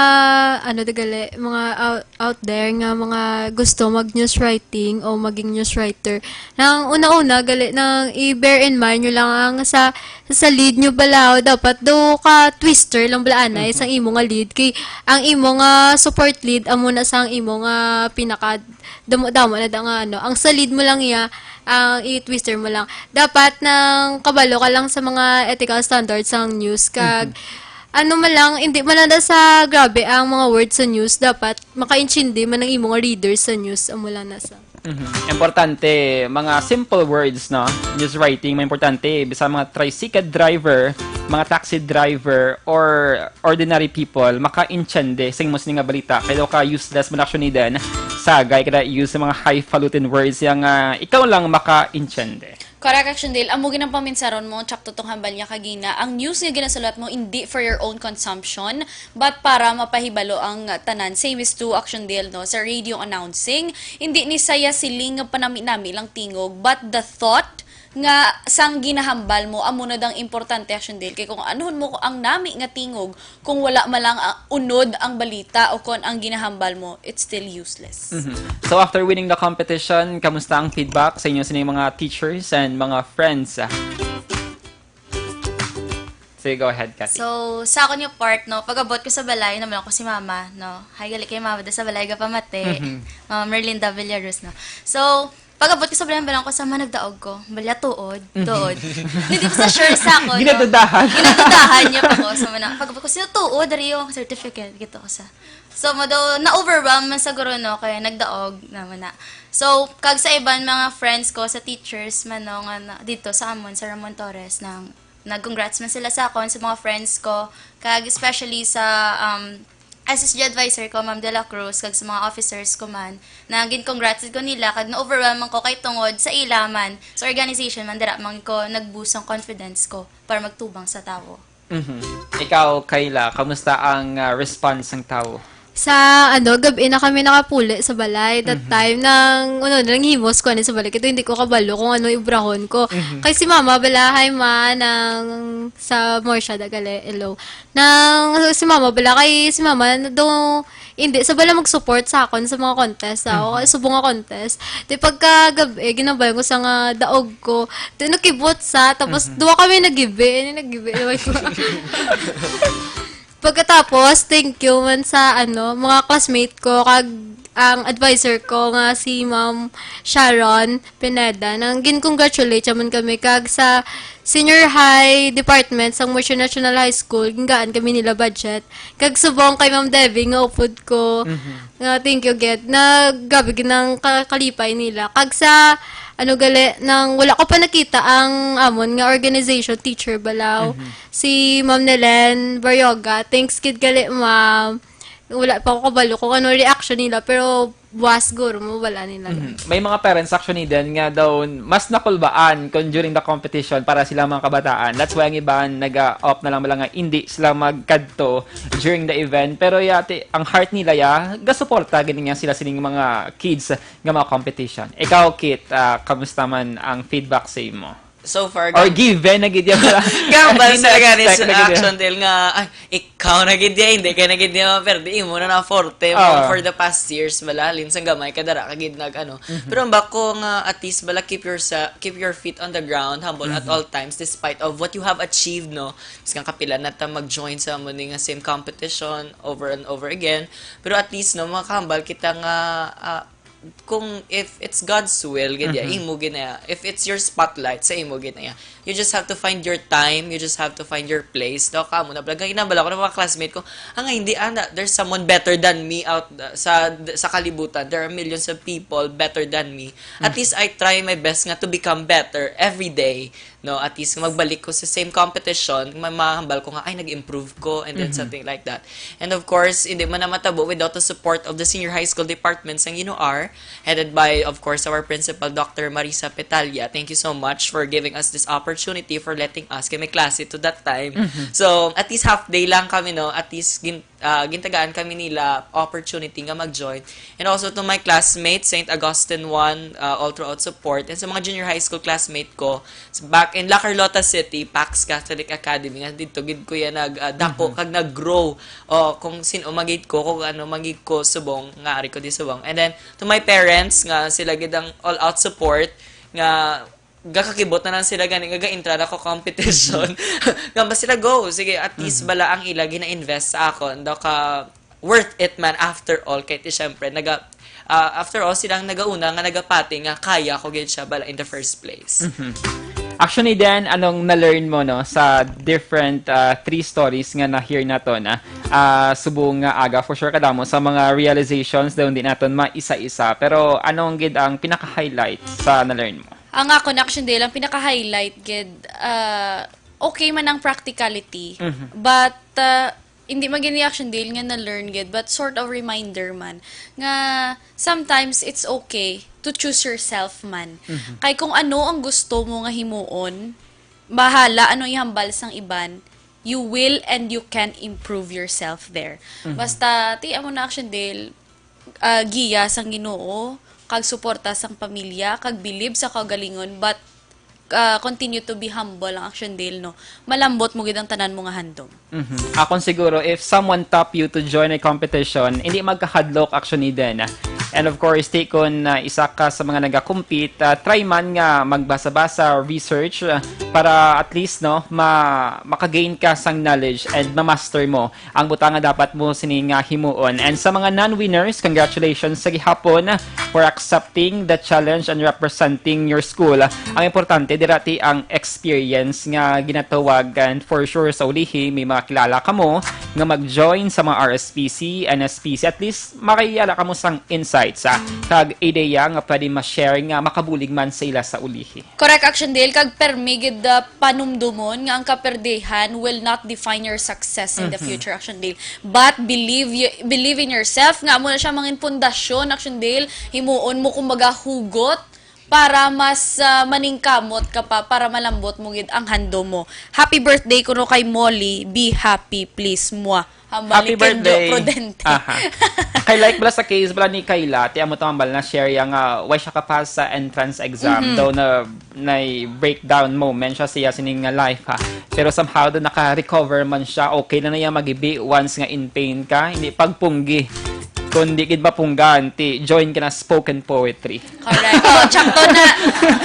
ano, dagali, mga out, out there nga mga gusto mag-news writing o maging news writer, nang una-una, gali, nang i-bear in mind nyo lang ang sa Sa lead nyo bala, dapat do ka twister lang bala, anay, Mhm. sang imo nga lead. Kay ang imo nga support lead, amo na sang imo nga pinaka damo-damo na da nga, ano. Ang sa lead mo lang iya, ang i-twister mo lang. Dapat nang kabalo ka lang sa mga ethical standards sang news. Kag, Mhm. ano man lang, hindi man lang da sa grabe ang mga words sa news. Dapat makaintindi man ang imo nga readers sa news. Amo lang na sa Mhm. Importante, mga simple words, no? News writing, may importante. Bisan mga tricycle driver, mga taxi driver, or ordinary people, makaintiende sa imo sini nga balita. Kaya daw ka useless man, actually, din. Sagay ka na use sa mga highfalutin words yang, ah, ikaw lang makaintiende. Correct, Action Dale. Amo gid ang paminsaron mo, tsakto tong hambal niya kagina. Ang news nga ginasulat mo, hindi for your own consumption, but para mapahibalo ang tanan. Same is to Action Dale, no? Sa radio announcing, hindi ni saya siling nga panami-nami lang tingog, but the thought nga sang ginahambal mo, amo na dang importante, Action Dale. Kay kung anuhon mo ang nami nga tingog, kung wala man lang, ah, unod ang balita o kon ang ginahambal mo, it's still useless. Mhm. So, after winning the competition, kamusta ang feedback sa inyo sining mga teachers and mga friends? Sige, go ahead, Kathy. So, sa akon nga part, no, pag-abot ko sa balay, naman ako si Mama, no. Hi, gali kay Mama, da sa balay, gapamati. Mhm. Mama Merlinda Villaruz, no. So, pag-abot ko sa balay, naman ako sa, "Ma, nagdaog ko." Balya, tuod, Mhm. tuod. Hindi ko sa sure sa ako, no. Ginadudahan. Ginadudahan niya pa ko. So, mana, pag-abot ko, "Sino tuod?" Dari yung certificate, gito ko sa. So, mo daw, na-overwhelm man siguro, no, kaya nagdaog naman na. So, kag sa iban mga friends ko, sa teachers man, no, nga na, dito sa amon, sa Ramon Torres, nang, nag-congrats man sila sa akon, sa mga friends ko, kag especially sa, um, S S G advisor ko, Ma'am De La Cruz, kag sa mga officers ko man, na gin-congrats ko nila, kag na-overwhelm man ko kay tungod sa ila man, sa organization man, dira man ko nag-boost ang confidence ko para magtubang sa tawo. Mhm. Ikaw, Kayla, kamusta ang, ah, response ng tao? Sa, ano, gab-i na kami nakapuli sa balay. That Mhm. time, nang, ano, nang himos ko, ano, sa balay. Kaya hindi ko kabalo kung ano ibrahon ko. Mhm. Kay si Mama, bala, hi, Ma, nang sa Morsha, Dagale, hello. Nang, si Mama, bala, kay si Mama, do, hindi, sa bala mag-support sa akon sa mga contest, ah, o Mhm. subong nga contest. Di pagka gab-i, ginabay ko sa nga daog ko. Di nakibot sa, tapos Mhm. duwa kami nagibi, ano nagibi, naman ko. Pagkatapos, thank you man sa, ano, mga classmate ko, kag ang advisor ko nga si Ma'am Sharon Pineda, nang gin-congratulate siya man kami, kag sa senior high department sang Mercer National High School, gingaan kami nila budget. Kag subong kay Ma'am Debbie nga upod ko, Mhm. nga thank you gid. Na grabe gid ang ka-, kalipay nila. Kag sa, ano gali, nang wala ko pa nakita ang amon nga organization, teacher balaw. Mhm. Si Ma'am Nelen Baryoga, thanks gid gali, ma'am. Wala pa ko kabalo kung ano reaction nila, pero buwas siguro mo, wala nila. Mhm. May mga parents actually din nga daw mas nakulbaan kung during the competition para sila mga kabataan. That's why ang iban nag-opt na lang lang nga hindi sila magkadto during the event. Pero yati, ang heart nila ya, gasuporta gini nga sila sining mga kids nga mga competition. Ikaw, Kit, ah, kamusta man ang feedback sa imo? So far, Or gan- given na gid yan. Gambal Hindi sa gani na-expect sa na gid yan. Action Dale nga, "Ay, ikaw na gid yan, hindi ka na gid yan, pero di mo na na forte mo Oo. for the past years, bala, halin sang gamay ka dara ka gid nag, ano." Mhm. Pero ang bako nga, at least, bala, keep your sa-, keep your feet on the ground, humble at Mhm. all times, despite of what you have achieved, no? Mas nga kapila na ta mag-join sa mo ni nga same competition over and over again. Pero at least, no, makahambal kita nga, ah, kung if it's God's will, gid ya, Mhm. imo gid na ya. If it's your spotlight, sa imo gid na ya. You just have to find your time, you just have to find your place. Daw ka mo na, bala, ginabala ko ng mga classmate ko, "Ah, nga, hindi, ah, na, there's someone better than me out, uh, sa, sa kalibutan. There are millions of people better than me. At Mhm. least I try my best nga to become better every day." No, at least magbalik ko sa same competition, ma-, mahambal ko nga, "Ay, nag-improve ko," and then Mhm. something like that. And of course, hindi man na matabo without the support of the senior high school department sang UNOR, headed by, of course, our principal, Doctor Marisa Petalla. Thank you so much for giving us this opportunity, for letting us, kay may klase to that time. Mhm. So, at least half day lang kami, no? At least, gin-, ah, gintagaan kami nila opportunity nga mag-join. And also to my classmates, Saint Augustine one, ah, all throughout support. And sa mga junior high school classmate ko, s-, back in La Carlota City, Pax Catholic Academy, nga dito gid ko yan nag, ah, dako Mhm. kag nag-grow. O, kung sin-o magid ko, kung ano magid ko subong, nga ari ko di subong. And then, to my parents, nga sila gid ang all-out support, nga gakakibot na lang sila gani nga ga-intra na ko competition. Nga ba sila, "Go, sige, at least Mhm. bala ang ila gina-invest sa akon, daw ka worth it man after all." Kay ti syempre, naga-, ah, after all, silang nagauna nga nagapati nga kaya ko gid siya bala in the first place. Mhm. Actually, then, anong na-learn mo, no, sa different, ah, three stories nga na-hear nato na, ah, subong nga aga? For sure, kadamo sa mga realizations daw hindi naton maisa-isa. Pero anong gid ang pinaka-highlight sa na-learn mo? Ang ako na, Action Dale, ang pinaka-highlight gid, ah, okay man ang practicality, Mhm. but, ah, hindi man gid ni, Action Dale, nga na-learn gid, but sort of reminder man nga sometimes it's okay to choose yourself man. Mhm. Kay kung ano ang gusto mo nga himuon, bahala anong ihambal sang iban, you will and you can improve yourself there. Mhm. Basta, ti, amo na, Action Dale, ah, giya sang Ginoo, kag suporta sang pamilya, kag bilib sa kaugalingon, but, ah, continue to be humble ang, Action Dale, no? Malambot mo gid ang tanan mo nga handom. Mhm. Akon siguro, if someone top you to join a competition, hindi magkahadlok, Action Dale. And of course, ti kun, ah, isa ka sa mga nagakompete, ah, try man nga magbasa-basa, research, ah, para at least, no, ma-, makagain ka sang knowledge and ma-master mo ang butang nga dapat mo sini nga himuon. And sa mga non-winners, congratulations sa gihapon for accepting the challenge and representing your school. Ang importante dira ti ang experience nga ginatawag, and for sure sa ulihi may mga kilala kamo nga mag-join sa mga R S P C, N S P C. At least makaiala kamo sang insights, ah, kag ideya nga pwede ma-share nga makabulig man sa ila sa ulihi. Correct, Action Dale, kag permi gid, ah, panumdumon nga ang kaperdihan will not define your success in the Mhm. future, Action Dale. But believe y-, believe in yourself, nga amo na siya mangin pundasyon, Action Dale, himuon mo kumbaga hugot para mas, ah, maningkamot ka pa, para malambot mo gid ang handom mo. Happy birthday kuno kay Molly, be happy, please, mwa. Hambal Happy ni Kenjo birthday. Prudente. Aha. Kay like bala sa case bala ni Kayla, ti amo to hambal na share ya nga why siya kapas sa entrance exam. Mhm. Daw na, na breakdown moment siya siya sining nga life, ha. Pero somehow daw naka-recover man siya. Okay na na iya magibi once nga in pain ka. Hindi pagpunggi. Kung di gid mapunggan, ti join ka na spoken poetry. Correct. Oh, tsakto na.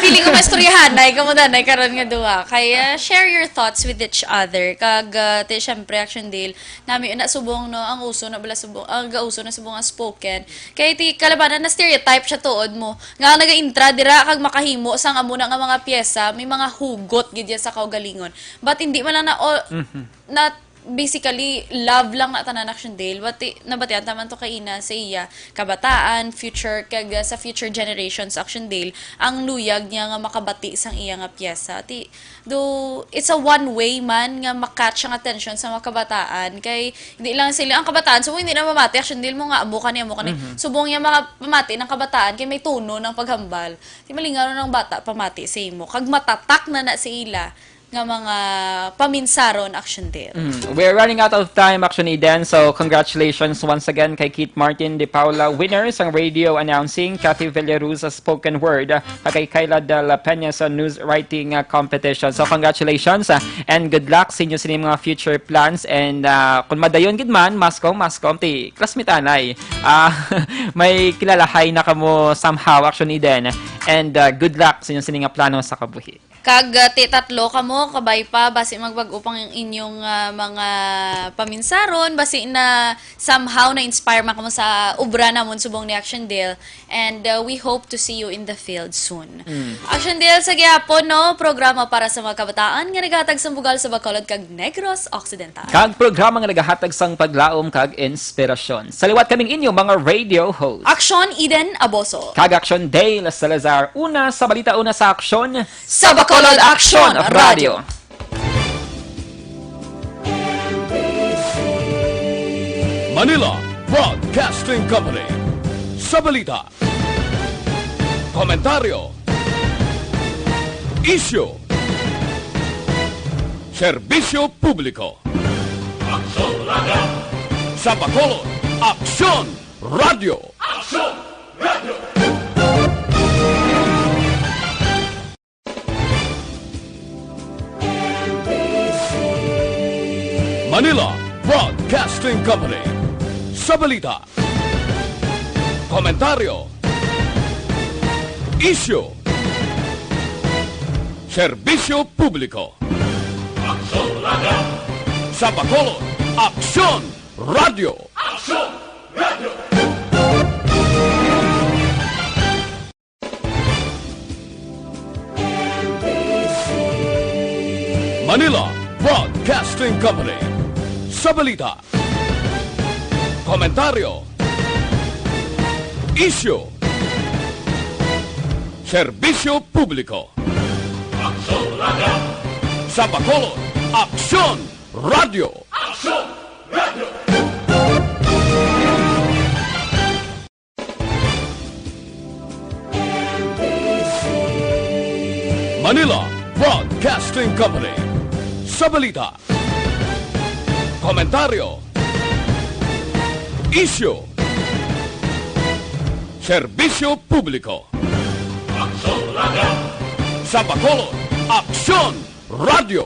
Feeling ko maistoryahanay kamo danay karon nga duha. Kaya share your thoughts with each other. Kag, ah, ti, syempre, Action Dale, nami na subong, no, ang uso na bala subong, ang gauso na subong ang spoken. Kay ti kalabanan na stereotype siya tuod mo. Nga ang naga-intra dira kag makahimo sang amo na nga mga pyesa, may mga hugot gid yan sa kaugalingon. But hindi man lang na all, Mhm. na basically, love lang na tanan, Action Dale. But ti, nabatian ta man to kaina sa iya kabataan, future, kag, uh, sa future generations, Action Dale, ang luyag niya nga makabati sang iya nga pyesa. Ti, do, it's a one way man nga ma-catch ang attention sa mga kabataan. Kay, hindi lang sila, ang kabataan, subong hindi na mamati, Action Dale, mo nga, amo ka ni, amo ka ni. Mhm. Subong niya maka-, mamati ng kabataan, kay may tono ng paghambal. Ti, malingaw na ng bata, pamati sa imo. Kag matatak na na sa ila nga mga paminsaron, Action Dale. Mm. We're running out of time, Action Eden. So, congratulations once again kay Keith Martin de Paula, winner sang radio announcing, Kathy Villaruz sa spoken word, kag kay Kyla de la Peña sa news writing, uh, competition. So, congratulations, uh, and good luck sa inyo sini mga future plans. And, uh, kung madayon gid man, maskom, maskom, ti classmate anay. Uh, may kilalahay na kamo somehow, Action Eden. And, uh, good luck sa inyo sini nga plano sa kabuhi. Kag, ah, ti tatlo kamo, kabay pa, basi magbag-o pang inyong, ah, mga paminsaron, basi na somehow na-inspire man kamo sa obra namon subong ni Action Dale. And, ah, we hope to see you in the field soon. Mm. Action Dale, sa gihapon, no, programa para sa mga kabataan nga naghatag sang bugal sa Bacolod kag Negros Occidental. Kag programa nga nagahatag sang paglaom kag inspirasyon. Sa liwat kaming inyo, mga radio host. Action Eden Aboso. Kag Action Dale Salazar. Una sa balita, una sa aksyon. Sa Bacolod Aksyon Radio. Manila Broadcasting Company. Sa balita, komentaryo, isyu, serbisyo publiko. Aksyon Radio. Sa Bacolod, Aksyon Radio. Aksyon Radio. Manila Broadcasting Company. Sa balita, komentaryo, isyu, Serbisyo Publiko. Aksyon Radio. Sa Bacolod, Aksyon Radio. Aksyon Radio. Manila Broadcasting Company. Sa balita, komentaryo, isyu, serbisyo publiko. Aksyon Radio. Sa Bacolod, Aksyon Radio. Aksyon Radio. Manila Broadcasting Company. Sa balita, komentaryo, isyu, serbisyo publiko. Aksyon Radio. Sa Bacolod, Aksyon Radio.